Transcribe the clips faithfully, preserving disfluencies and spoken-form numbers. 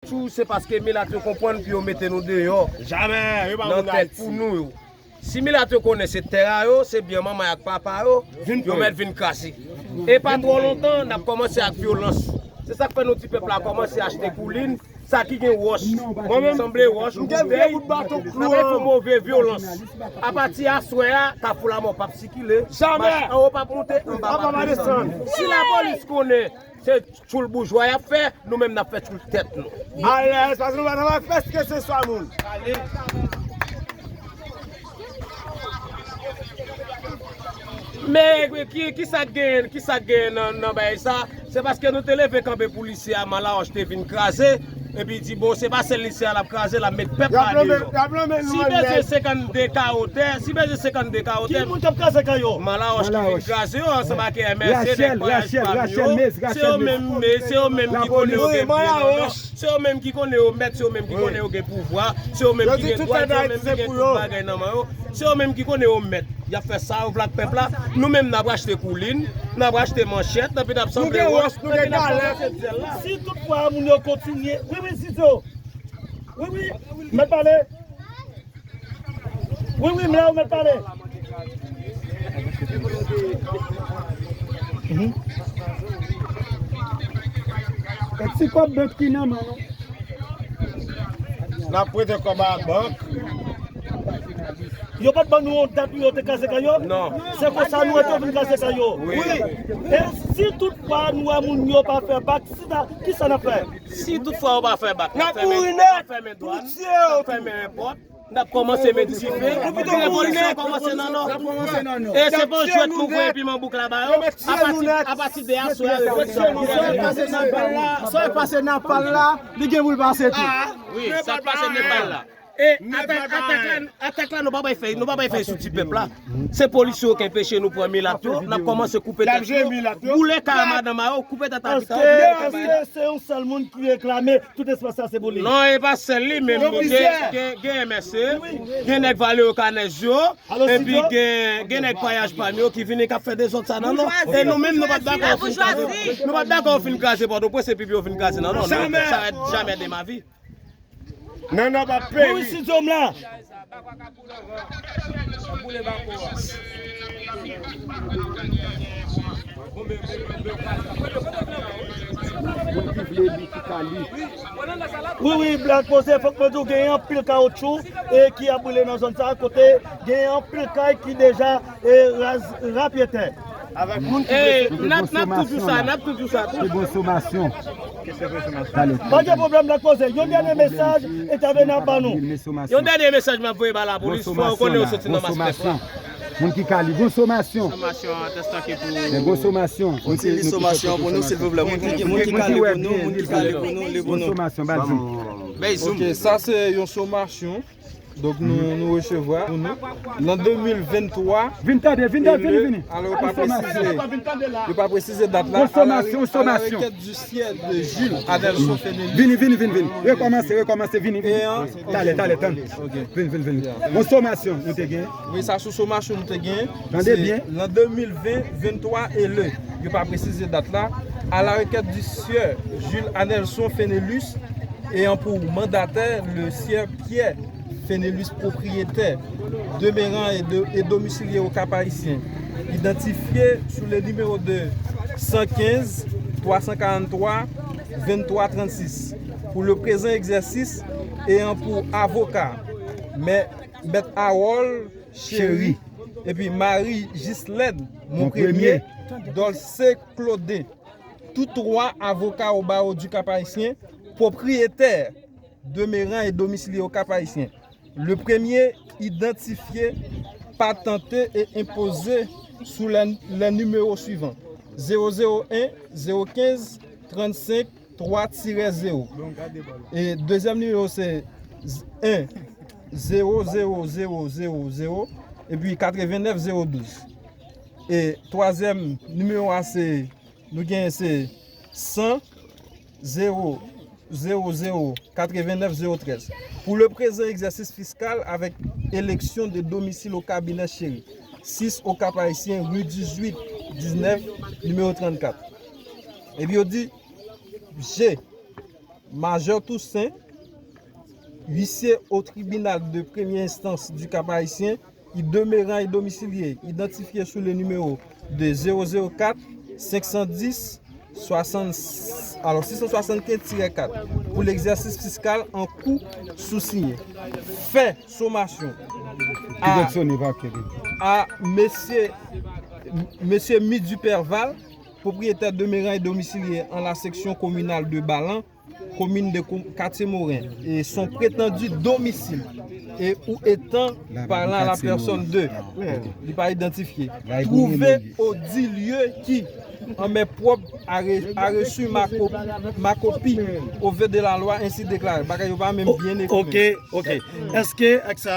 Sou se paske milat yo konprann pou yo mete nou deyò. Jamè, yo pa nan moun tèt Ayiti. Pou nou yo. Si milat yo konnen se tè a yo, se byen manman ak papa yo, vin yo pran. Mèt vin kraze. E pa twò lontan, n ap kòmanse ak vyolans. Se sa k fè nou di pèp la kòmanse achte koulin, sa ki gen wòch, sanble wòch, boutèy, n ap fè move vyolans. Apati aswè a, Kafou Lamò p ap sikile, jamè. Mach anwo p ap monte, anba p ap desann. Si lapolis konnen se tchoul boujwa y ap fè, nou menm n ap fè tchoul tèt nou. Alèz, paske nou pa t ap fè se ke se swa moun. Men ki, ki sa k genyen, ki sa k genyen nan, nan bagay sa? Se paske nou te leve kanpe pou lise a, Malawòch te vin kraze, epi di, bon, se pa sèl lise a l ap kraze, l ap met pèp la deyò. Si bezwen senkannde kawo tè, si bezwen senkannde kawo tè, ki moun k ap kraze kay yo? Malawòch ki vin kraze yo ansanm ak M S C, nèg Vwayaj Pam yo. Se yo menm, se yo menm ki konnen yo gen byen nan non. Se yo menm ki konnen yo mèt, se yo menm ki konnen yo gen pouvwa, se yo menm ki gen dwa, se yo menm ki gen tout bagay nan men yo. Se yo menm ki konnen yo mèt. Y ap fè sa yo vle ak pèp la. Nou menm n ap achte koulin, n ap achte manchèt, epi n ap sanble wòch, epi n ap kòmanse dyèl la. Si toutfwa moun yo kontinye, wi, wi, Zizo. Wi, wi, mèt pale. Wi, wi, m la, ou mèt pale. Mhm. E ti kòb bank ki nan men nou. N ap prete kòb a bank. Yo pa t ban nou yon dat pou yo te kraze kay yo? Non. Se konsa nou rete vin kraze kay yo? Wi. E si toutfwa nou wè moun yo pa fè bak, si ta, kisa n ap fè? Si toutfwa yo pa fè bak, n ap fèmen, n ap fèmen dwàn, n ap fèmen pòt, n ap kòmanse met dife. Revolisyon kòmanse nan nò. E se pa yon jwèt nou voye piman bouk la ba yo. Apati, apati de aswè a, revolisyon ap kòmanse. Sa w pase nan pal la, li gen pou l pase tou. Wi, sa k pase Nepal la. E atak, atak la, atak la, nou pa bay fè, nou pa bay fè sou ti pèp la. Se polis yo ki anpeche nou pran milat yo, n ap kòmanse koupe tèt yo, boule kay a madanm a yo, koupe tèt a pitit yo. Èske, èske se yon sèl moun ki reklame tout espas sa se pou li? Non, e pa sèl li, men gen, gen, gen M S C, gen nèg Valeyo Kanèz yo, epi gen, gen nèg Vwayaj Pam yo ki vini k ap fè dezòd sa nan non. E nou menm, nou pa t dakò yo fin kraze, nou pa t dakò yo fin kraze Pòtoprens epi yo vin kraze nan non. Sa jamè de ma vi. Non, non, pa peri. Wi, wi, si zòm la. Wi, wi, Black Mose, fòk mwen di w, gen anpil kawotchou e ki ap boule nan zòn sa a, kote gen anpil kay ki deja e raz, rapyetè. Avèk moun ki vle se n ap, n ap toujou sa, n ap toujou sa tou. Se konsomasyon. Pa gen pwoblèm, Black Mose. Yon dènye mesaj, e ta vin ap ba nou. Yon dènye mesaj m ap voye ba lapolis, fò yo konnen yo soti nan mas pèp la. Moun ki ka li, konsomasyon. Konsomasyon an, tèstanke pou. Men konsomasyon. Moun ki li somasyon pou nou, silvouplè. Moun ki, moun ki ka li pou nou, moun ki ka li pou nou, li pou nou. Konsomasyon, ba di. Ok, sa se yon somasyon. Donk nou, nou resevwa pou nou. Nan de mil venntwa, vin tande, vin tande, vini, vini. Alò, yo pa presize, yo pa presize dat la. Konsomasyon, somasyon. À la requête du sieur de Jules Adelson Fenelus. Vini, vini, vini, vini. Rekòmanse, rekòmanse, vini, vini. Talè, talè, tann. Vini, vini, vini. Konsomasyon, nou te gen. Wi, sa sou somasyon nou te gen. Tande byen. Nan de mil ven, venntwa e le, yo pa presize dat la. À la requête du sieur Jules Adelson Fenelus, ayant pour mandataire le sieur Pierre Fenelus, propriétaire, demeurant et, de, et domicilié au Cap-Haïtien, identifié sous le numéro de cent quinze, trois cent quarante-trois, vingt-trois trente-six. Pour le présent exercice, ayant pour avocat, Mè-, Mèt Harold Chéry, epi Marie Gislaine Mon Premier, Dolcé Claudin, tous trois avocats au barreau du Cap-Haïtien, propriétaires, demeurant et domicilié au Cap-Haïtien. Le premier identifié, patenté et imposé sous les, les numéros suivants: zéro zéro un, zéro quinze, trente-cinq, trois tiret zéro. E dezyèm nimewo se en, zewo zewo zewo zewo zewo, epi katrevennèf zewo douz. E twazyèm nimewo a se, nou genyen se san, zewo zewo zewo, katrevennèf zewo trèz. Pour le présent exercice fiscal avec élection de domicile au cabinet Chéry, six au Cap-Haïtien, rue dix-huit dix-neuf, numéro trente-quatre. Epi yo di, G, Major Toussaint, huissier au tribunal de première instance du Cap-Haïtien, y demeurant et domicilié, identifié sous le numéro de zéro zéro quatre cinq cent dix soixante, alors six cent soixante-quinze tiret quatre, pour l'exercice fiscal en cours sous-signé. Fè somasyon a, a mesye, mesye Mi Duperval, propriétaire demeurant et domicilié en la section communale de Balan, commune de Ko-, Quartier Morin, et son prétendu domicile, et ou étant parlant à la personne de, li pa idantifye, trouvé au dit lieu qui, en main propre, a re-, a reçu ma co-, ma copie au vu de la loi ainsi déclarée. Bagay yo pa menm byen ekri. Ok, ok. Èske ak sa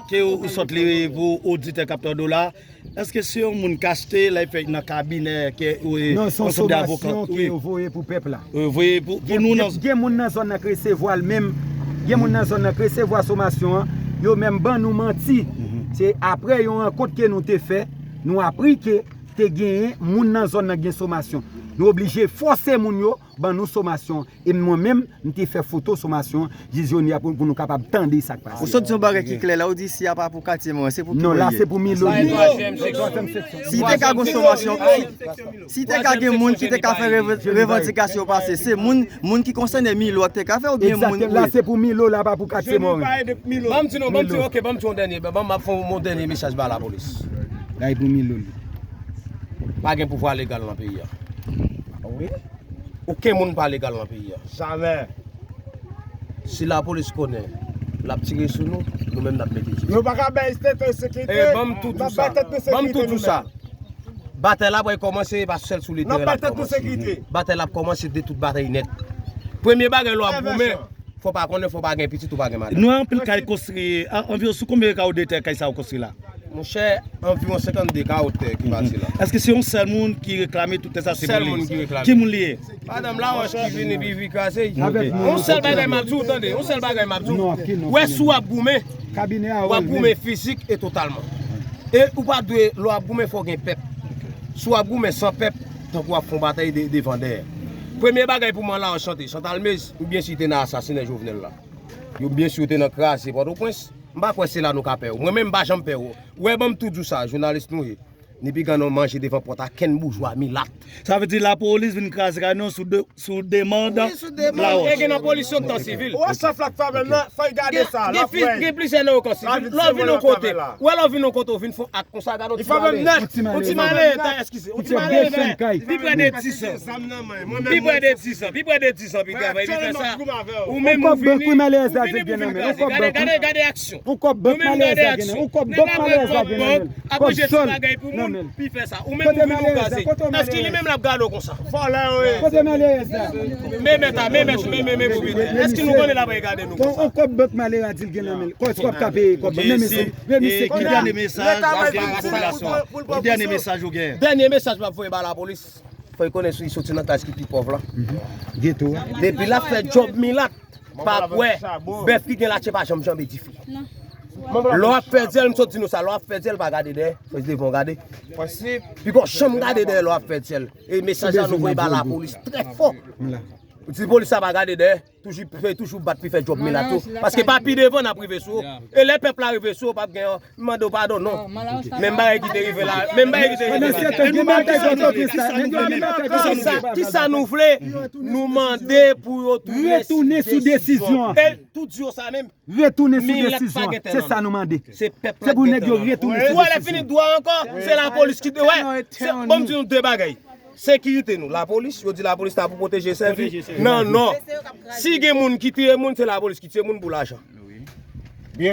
ke ou, ou sot li pou oditè k ap tande w la, èske se yon moun k achte, l al fè nan kabinè ke, e, non, se yon somasyon ke yo voye pou pèp la. Yo voye pou, pou nou nan. Gen, gen moun nan zòn nan k resevwa l menm. Gen moun nan zòn nan k resevwa somasyon an. Yo menm ban nou manti. Se apre yon rankont ke nou te fè, nou apri ke te genyen moun nan zòn nan gen somasyon. Nou oblije fòse moun yo ban nou somasyon. E mwen menm, m te fè foto somasyon, jis jodi a pou, pou nou kapab tande sa k pase. Ou sot di yon bagay ki klè la, ou di isi a pa pou Katye Morin, se pou ki... Non, la se pou Milo. Si te ka gen somasyon, si, si te ka gen moun ki te ka fè rev-, revandikasyon pase, se moun, moun ki konsène Milo ak te ka fè oubyen moun... Egzakteman, la se pou Milo, la pa pou Katye Morin. Ban m di nou, ban m di, ok, ban m di yon dènye, ban m ap fè yon dènye mesaj ba lapolis. La e pou Milo li. Pa gen pouvwa legal nan peyi a. Wi. Okenn moun pa legal nan peyi a. Jamè. Si lapolis konnen l ap tire sou nou, nou menm n ap mete dife. Yo pa ka bay tèt ensekirite. E, ban m tou di w sa. Ban m tou di w sa. Batay la pral kòmanse, e pa sèl sou le teren l ap kòmanse. Batay la ap kòmanse de tout batay nèt. Premye bagay lè w ap goumen, fò w pa konnen, fò w pa gen pitit, ou pa gen madanm. Nou anpil kay konstwi, a, anviwon sou konbyen kawo de tè kay sa yo konstwi la? Monchè, anviwon senkannde kawo tè ki pati la. Èske se yon sèl moun ki reklame tout tè sa, se pou li? Sèl moun ki reklame. Ki moun li ye? Madanm Lawòch ki vini epi vin kraze. Yon sèl bagay m ap di w, tande, yon sèl bagay m ap di w. Wè, si w ap goumen, w ap goumen fizik e totalman. E ou pa dwe, lè w ap goumen, fò w gen pèp. Si w ap goumen san pèp, tankou w ap fè yon batay de, devan dèyè. Premye bagay pou mwen, Lawòch chante, Chantal Mez, ou byen si te nan asasinen Jovenel la. Yo byen si yo te nan kraze Pòtoprens. M pa kwè se la nou ka pè yo. Mwen menm m pa janm pè yo. Wè, ban m tou di w sa, jounalis nou ye. Ni piga nou manje devan pòt a kenn boujwa milat. Sa vle di lapolis vin kraze kay nou sou de, sou demann Lawòch. E gen nan polis yo k nan sivil. Ou wè chèf la k fè avè l nan, fò y gade sa, l ap wè. Gen plizyè nan yo k nan sivil. Lè w vin yon kote, wè, lè w vin yon kote, w vin fè yon ak konsa, gade yon ti malere. Yon ti malere, eskize, yon ti malere, pi prè de dis an. Pi prè de dis an, pi prè de dis an, pi travay, li fè sa. Ou menm ou vini, ou vini pou vin kraze. Gade, gade, gade aksyon. Yon kòb bank malere sa gen nan. Yon kòb bank malere sa gen nan. Ap manje ti bagay pou moun, pi fè sa. Ou menm ou vin ou kraze. Èske li menm l ap gade w konsa? Vòlè yo ye. Kote malere sa? Men mèt a, men mèt, men, men, men pwopriyetè. Èske nou konnen l ap gade nou konsa? Yon kòb bank malere a di l gen nan men l. Kòb sa w ap ka peye kòb bank. Men mesye, men mesye ki dènye mesaj ou gen pou popilasyon? Dènye mesaj ou gen? Dènye mesaj m ap voye ba lapolis. Fò yo konnen si soti nan kaz ki pi pòv la. Geto a. Depi l ap fè djòb milat, pa kwè, bèf ki gen latye pa janm janbe dife. Lè w ap fè dyèl, m sot di nou sa, lè w ap fè dyèl, pa gade dèyè, fò se devan w gade. Piko janm gade dèyè lè w ap fè dyèl. E mesaj sa nou voye ba lapolis trè fò. Di polis sa pa gade dèyè. Toujou, fè toujou bat pou fè djòb milat yo. Paske pa pi devan n ap rive sou ou. E lè pèp la rive sou ou, p ap gen, mande w padon, non. Menm bagay ki te rive la, menm bagay ki te rive la. Kisa, kisa nou vle? Nou mande pou yo tounen sou desizyon an. E tou di yo sa menm. Retounen sou desizyon an. Se sa nou mande. Se pou nèg yo retounen sou desizyon an. Ou wè lè fini dwa ankò, se lapolis ki dwe. Wè, ban m di nou de bagay. Sekirite nou, lapolis, yo di lapolis ta pou pwoteje, sèvi. Non, non. Si gen moun ki tiye moun, se lapolis ki tiye moun pou lajan.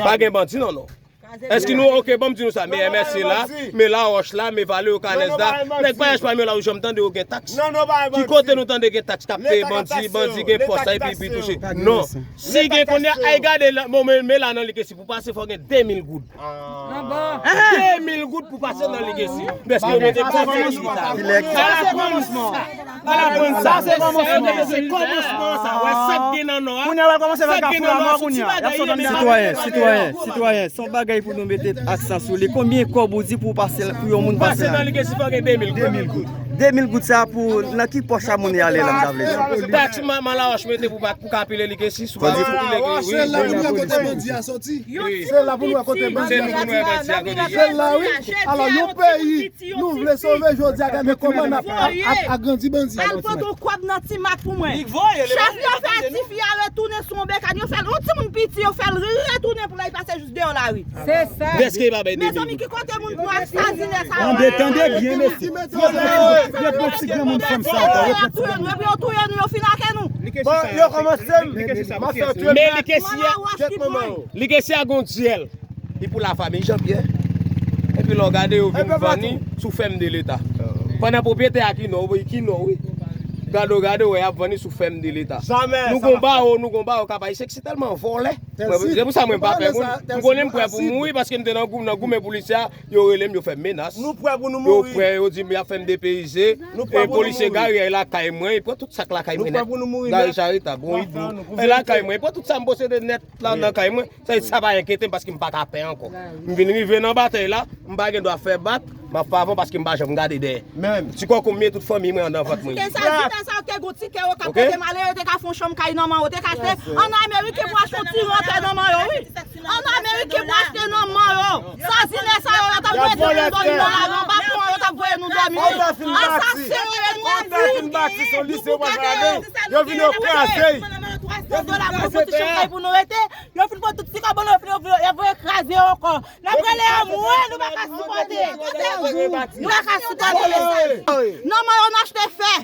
Pa gen bandi, non, non. Èske nou, ok, ban m di nou sa, men M S C la, men Lawòch la, men Vale yo, Kanèz la, nèg Payaj Palmye la, ou janm tande yo gen taks? Ki kote nou tande gen taks k ap peye bandi, bandi gen pòs sa epi, epi touche? Non. Si gen konnen, ay gade, men la nan Ligesi pou pase, fò gen de mil goud. De mil goud pou pase nan Ligesi. Dèske yo mete pase chita. Ala kòmansman. Ala kòmansman. Sa se kòmansman. Se kòmansman sa. Wè sa k gen nan nò a. Kounye a l ap kòmanse fè kafou la mò kounye a. Y ap sot anndan. Sitwayen, sitwayen, sitwayen, se yon bagay pou nou mete aksan sou li. Konbyen kòb ou di pou pase, pou yon moun pase la? Pase nan Ligesi fò gen de mil goud. De mil goud sa pou nan ki pòch a moun y ale la, m ta vle di. Taks ma- Malawoch mete pou pa- pou kapile li ke si sou pa kapile li, wi. Se la pou nou wè kote bandi a soti. Se la pou nou wè kote bandi a soti. Se la, wi. Alò, yon peyi nou vle sove jodi a, gade kòman n ap ap- ap agrandi bandi. Al pote yon kòb nan ti mak pou mwen. Chèf yo fè tifi a retounen sou yon bekàn, yo fè l, yon timoun piti, yo fè l retounen pou l al pase jis deyò lari. Se sa. Dèske pa bay de mil. Mezanmi, ki kote moun pou ap sazinen sa yo? Tande, tande byen, mesye. Yo pran ti granmoun fanm sa ankò, yo pran ti granmoun. Epi yo touye nou, yo fin ake nou. Bon, yo kòmanse m. M ap fè touye m. Men li ke si a, li ke si a gon dyèl. Li pou lafanmi Jean Pierre. Epi lè w gade yo vin vann li sou fèm de leta. Pandan pwopriyetè a ki non, ki non, wi. Gade w, gade w, y ap vann li sou fèm de leta. Nou gon bawo, nou gon bawo Kap Ayisyen ki se tèlman vòlè. Se pou sa mwen pa pè moun. M konnen m prè pou mouri paske m te nan gou- nan goumen polisye a, yo rele m, yo fè m menas. Nou prè pou nou mouri. Yo prè, yo di m y ap fè m depeyize. E polisye Gary lakay mwen, e pran tout sa k lakay mwen nèt. Gary Charita, bon, Idou. E lakay mwen, e pran tout sa m posede nèt la nan kay mwen. Sa, sa pa enkyete m paske m pa ka pè ankò. M vin rive nan batèy la, m pa gen dwa fè bak, m ap fè avan paske m pa janm gade dèyè. Ti kòkon m ye, tout fanmi mwen anndan vant mwen. Ke sa, ti tè sa yo te gon ti kè yo k ap pote m ale, yo te ka fè yon chanm kay nan man yo, te ka achte ann Amerik pou achte yon ti rantè nan man yo, wi. Ann Amerik pou achte nan man yo. Sazinen sa yo, yo t ap voye nou dòmi nan lari, anba pon an, yo t ap voye nou dòmi, wi. Asasen yo ye, nou ap mouri. Yo vin yo kraze. Yo vin kraze peyi a. Yo fin pran tout ti kòb nou, yo fin, yo voye kraze yo ankò. N ap rele anmwe, nou pa ka sipòte. Nou pa ka sipòte. Nan man yo n achte fè.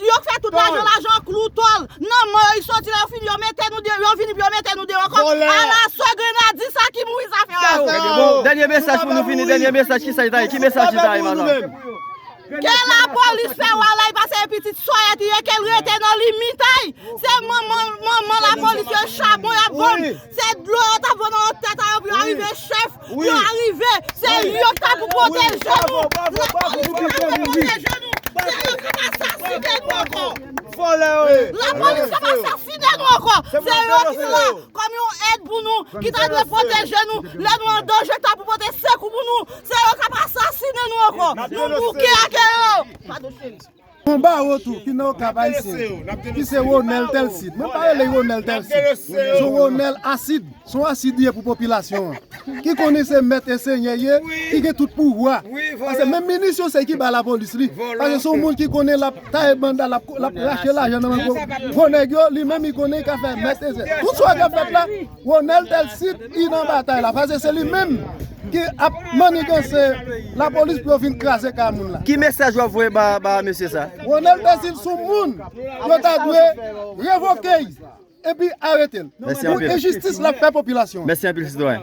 Yo fè tout lajan, lajan kloutòl. Nan man yo, li soti la, yo fin, yo mete nou de, yo vini pou yo mete nou deyò ankò. Ala sò grenadye sa ki mouri zafè a yo. Dènye mesaj pou nou fini, dènye mesaj, ki sa li ta ye? Ki mesaj li ta ye, madanm? Ke lapolis fè walay pase pitit sòyèt li ye, ke l rete nan limit ay. Se manman, manman lapolis yo chabon y ap vann. Se dlo yo t ap vann nan tèt a yo pou yo rive chèf, pou yo rive. Se yo k ta pou pwoteje nou. Lapolis pa ka pwoteje nou. Se yo k ap asasinen nou ankò. Lapolis k ap asasinen nou ankò. Se yo ki la kòm yon èd pou nou, ki ta dwe pwoteje nou. Lè nou an danje, ki ta pou pote sekou pou nou. Se yo k ap asasinen nou ankò. Nou bouke ak yo. Padon cheri. Yon bawo tou ki nan Okap Ayisyen, ki se Ronel Telcide. Mwen pa rele Ronel Telcide. Se yon Ronel asid. Se yon asid li ye pou popilasyon an. Ki konnen se mèt e senyè ye, ki gen tout pouvwa. Paske menm minisyon se ki ba lapolis li. Paske se yon moun ki konnen l ap taye banda, l ap, l ap rache lajan nan men gwo, gwo nèg yo, li menm li konnen li ka fè mèt e senyè. Tout sa k ap fèt la, Ronel Telcide, li nan batay la. Paske se li menm ki ap maniganse lapolis pou yo vin kraze kay moun la. Ki mesaj w ap voye ba, ba mesye sa? Ronel Telcide se yon moun yo ta dwe revoke l epi arete l. Pou enjistis l ap fè popilasyon an. Mèsi anpil, sitwayen.